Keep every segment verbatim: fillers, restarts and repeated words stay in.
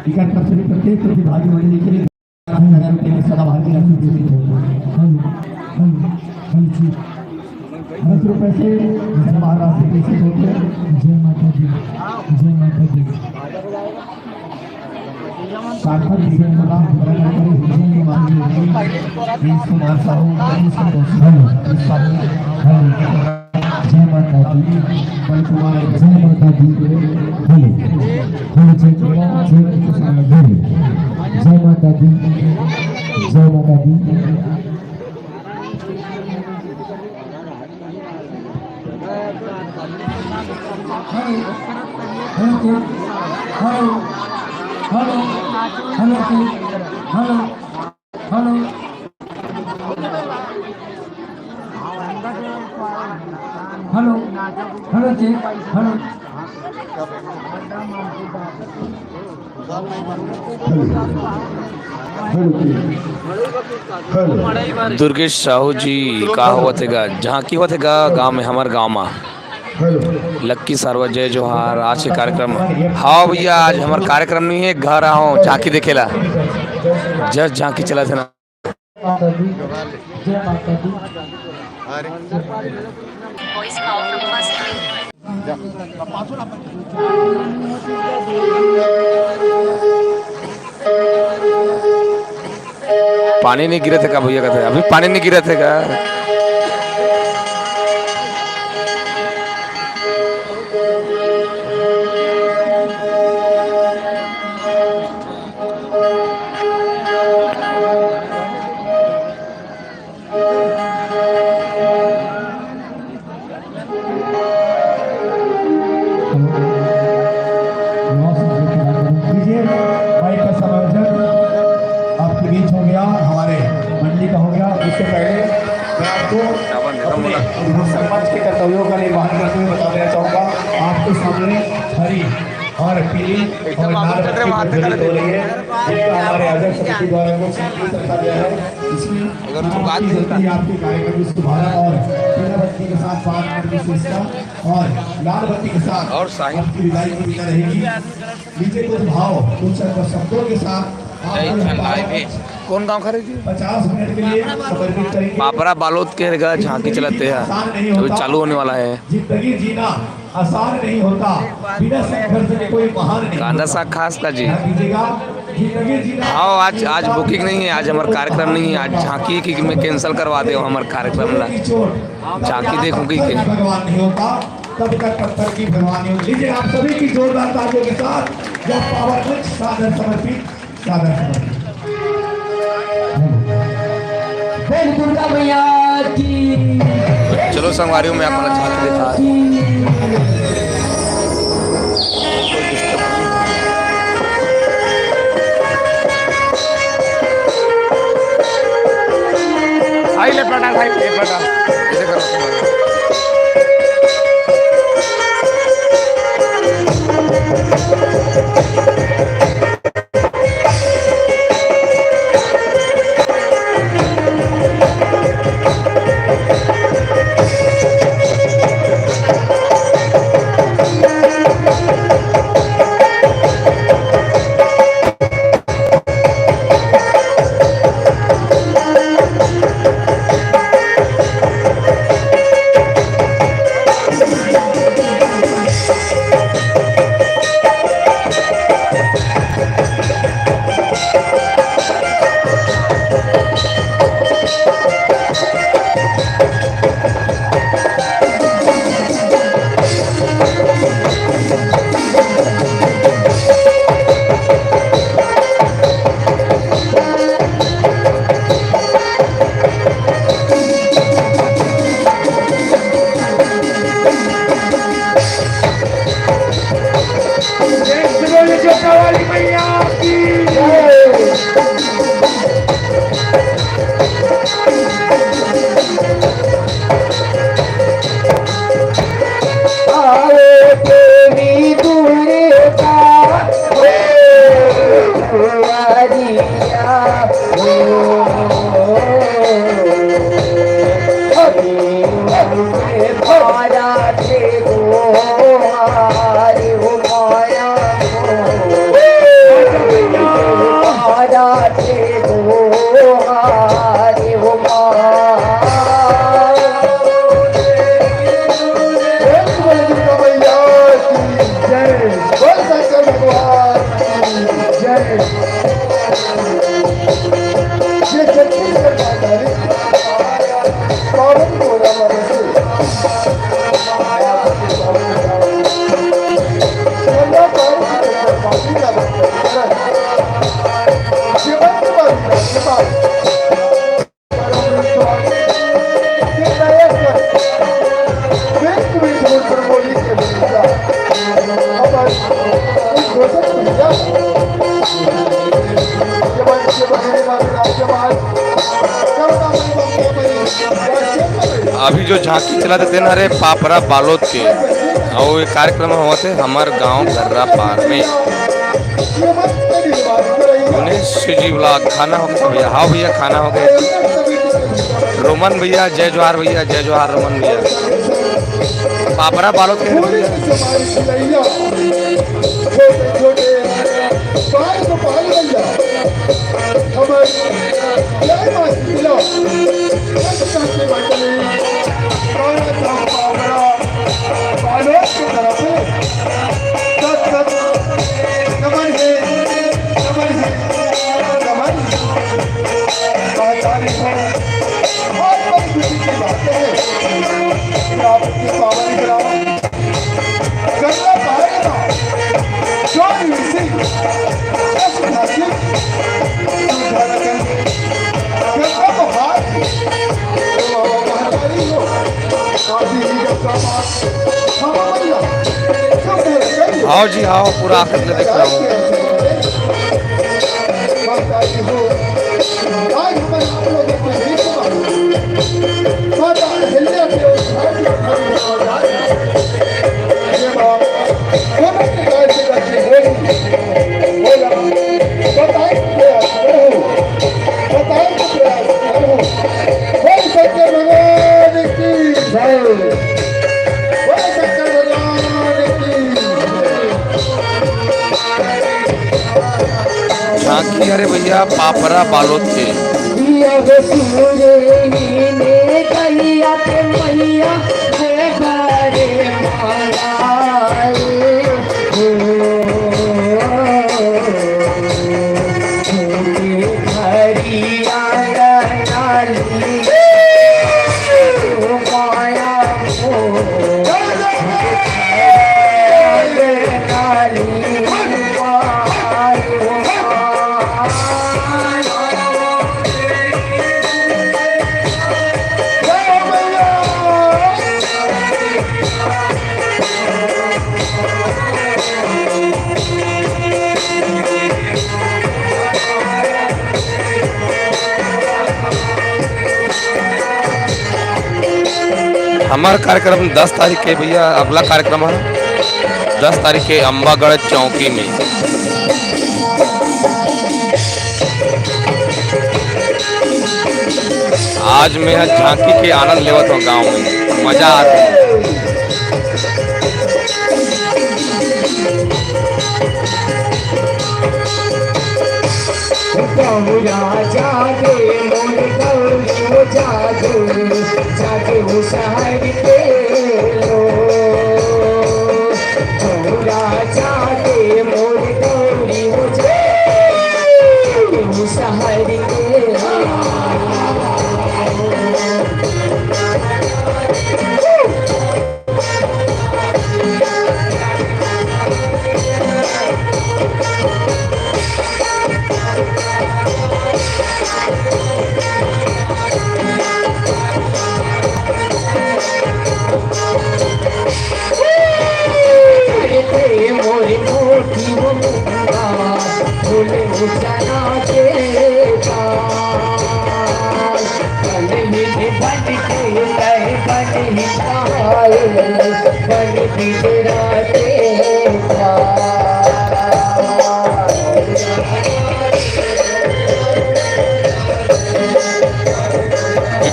इकहत्तर से प्रत्येक प्रतिभागी मंडली के लिए ग्यारह हजार रुपये की सदाबहार की राशि घोषित है। हेलो, हेलो, हेलो जी। दस रुपए से सदाबहार राशि घोषित होती है। जय माता दी, जय माता दी। सार्थक जीवन का विवरण करें। जय माता दी। Prince Kumar Sahu, Prince Kumar Sahu, hello. Prince Sahu, hello. जय माता दी। बल कुमार, जय माता दी। Hello. Hello, check, check, hello. जय माता दी। जय माता दी। Hello, hello, hello, hello, hello. Hello. Hello. Hello जी। हेलो। हेलो जी। हेलो। दुर्गेश साहू जी, का होवत हे गा? झांकी होवत हे गा गांव में, हमर गांव में। हेलो। लक्की सरवा, जय जोहार। आज के कार्यक्रम, हाँ भैया, आज हमर कार्यक्रम नहीं है, घर आओ झांकी देखेला। जस्ट झांकी चलत हे ना। पानी नहीं गिरत हे का भैया? कहते अभी पानी नहीं गिरत हे का? डीजे माइक का समायोजन आपके बीच हो गया, हमारे मंडली का हो गया। उससे पहले मैं आपको अपने सरपंच के कर्तव्यों का निर्वहन करते हुए बता देना चाहूँगा। आपके सामने हरी और पीली और लाल बत्ती प्रज्वलित हो रही है, जिसका हमारे आयोजक समिति द्वारा कुछ संकेत रखा गया है। इसमें अगर उनको बात नहीं होता। आपके कार्यक्रम की शुभारंभ और पीला बत्ती के साथ बात करने से इसका और लाल बत्ती के साथ और साहिब आपकी विदाई की पूजा रहेगी। नीचे कुछ भाव, कुछ शब्दों के साथ आप जय हिंद, लाइव है। कौन गांव खा रहे जी? पचास मिनट के लिए समर्पित करेंगे। पापरा बालोद के रहेगा, झांकी चलाते हैं, आसान नहीं अभी होता। चालू होने वाला है। जिंदगी जीना आसान नहीं होता, बिना संघर्ष के कोई महान नहीं कांदा होता। साग खास का जी। ध्यान दीजिएगा, जिंदगी जीना हाँ, आज, आज बुकिंग नहीं है, आज हमारा कार्यक्रम नहीं है, आज झांकी की मैं कैंसिल करवा दे हमारा कार्यक्रम ला। झांकी देखूंगी कि भगवान नहीं होता, तब तक पत्थर की भगवान नहीं होती। लीजिए, आप सभी की जोरदार तालियों के साथ यह पावन मंच सादर समर्पित, सादर समर्पित। बोल दुर्गा मैया की। चलो संगवारी हो, मैं आप मन ला झांकी दिखात। आई ले पटा, आई ले पटा। ऐसे करो। अभी जो झांकी चलत हे तेन हरे पापरा बालोद के, अउ ये कार्यक्रम होवत हे हमर गांव घर्रा पार में। पुनीत सिजी vlog, खाना हो गे भैया? हाँ भैया, खाना हो गे। रोमन भैया, जय जोहार भैया, जय जोहार रोमन भैया। पापरा बालोद के भैया। आओ जी, आओ, पूरा आखिर ले देख रहा हूँ। झांकी, अरे भैया, पापरा बालोद के। हमार कार्यक्रम दस तारीख के भैया, अगला कार्यक्रम है दस तारीख के अम्बागढ़ चौकी में। आज मैं ह झांकी के आनंद लेवत हूँ, गांव में मजा आ रहा है। गौरा जागे मोर गौरी वो जागे, जागे वो शहर के लोग। गौरा जागे मोर गौरी वो जागे वो शहर के लोग।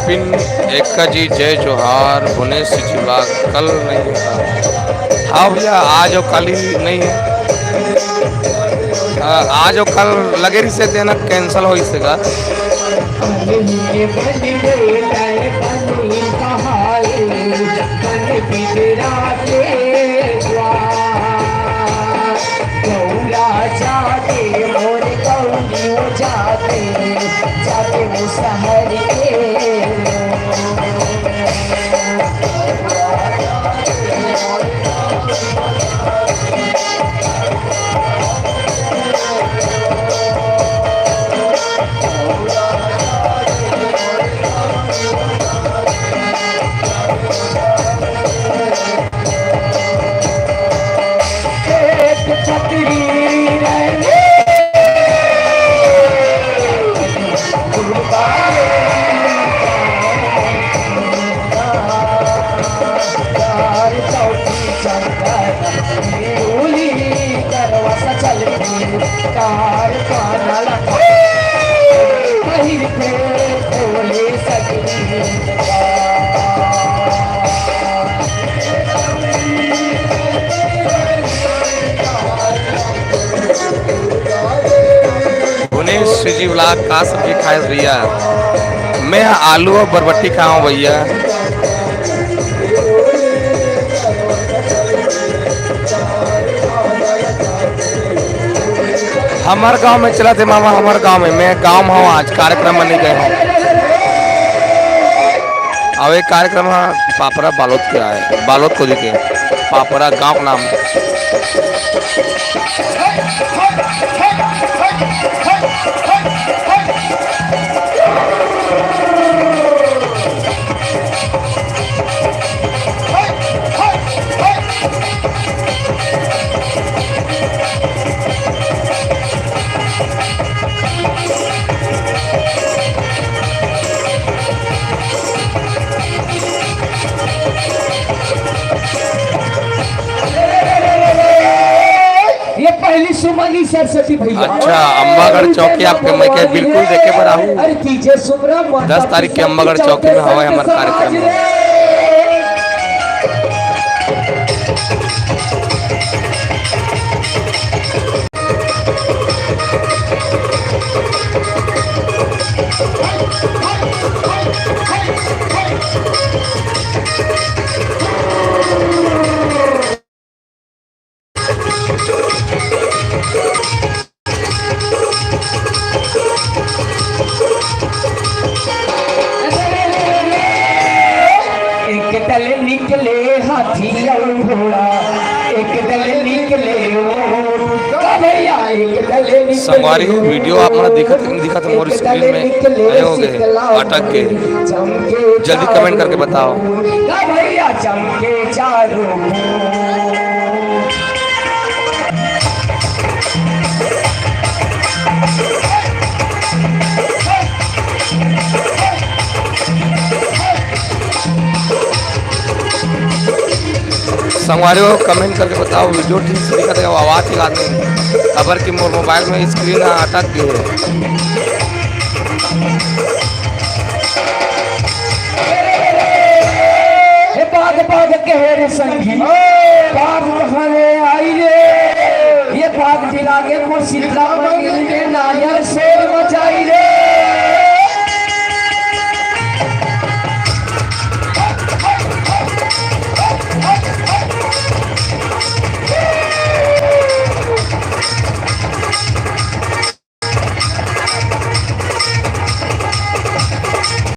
विपिन एक्का जी, जय जोहार। भुवनेश जी vlog कल नहीं होता। हाँ भैया, आज और कल ही नहीं है। आ, आज और कल लगे रहिसे तेन cancel होइस गा। गुनेश जी vlog का सब्जी खाए भैया? मैं आलू और बरबट्टी खाऊं भैया। हमर गांव में चलत हे मामा, हमर गांव में। मैं गांव में हूं, आज कार्यक्रम में नहीं गए हूं। अब एक कार्यक्रम है पापरा बालोद के आए, बालोद को देखे पापरा गांव नाम। ये पहली सुमनी सरस्वती भैया। अच्छा, अम्बागढ़ चौकी आपके मइके बिल्कुल देखे बर आहू। अरे कीजिए सुमरन माता दस तारीख के अम्बागढ़ चौकी में हवय हमर कार्यक्रम। एक दल निकले हाथी और घोड़ा, एक दल निकले ऊंट। का भैया, एक दल निकले संगवारी हो, वीडियो आप मन दिखत कि नहीं दिखत, मोर एक दल स्क्रीन में निकले नए हो गए, शीतला अटक गए। चमके जल्दी कमेंट करके बताओ। का भैया, चमके चारों संगवारी हो, कमेंट करके बताओ, वीडियो ठीक से दिखत हे, आवाज ठीक आत नहीं, काबर कि मोर मोबाइल में स्क्रीन ह अटक गे हे। हे बाग बाग कहे रे संगी, बाग कहाँ ले आई रे? ये बाग दिला के मोर शीतला मंदिर में नारियल शोर मचाई रे।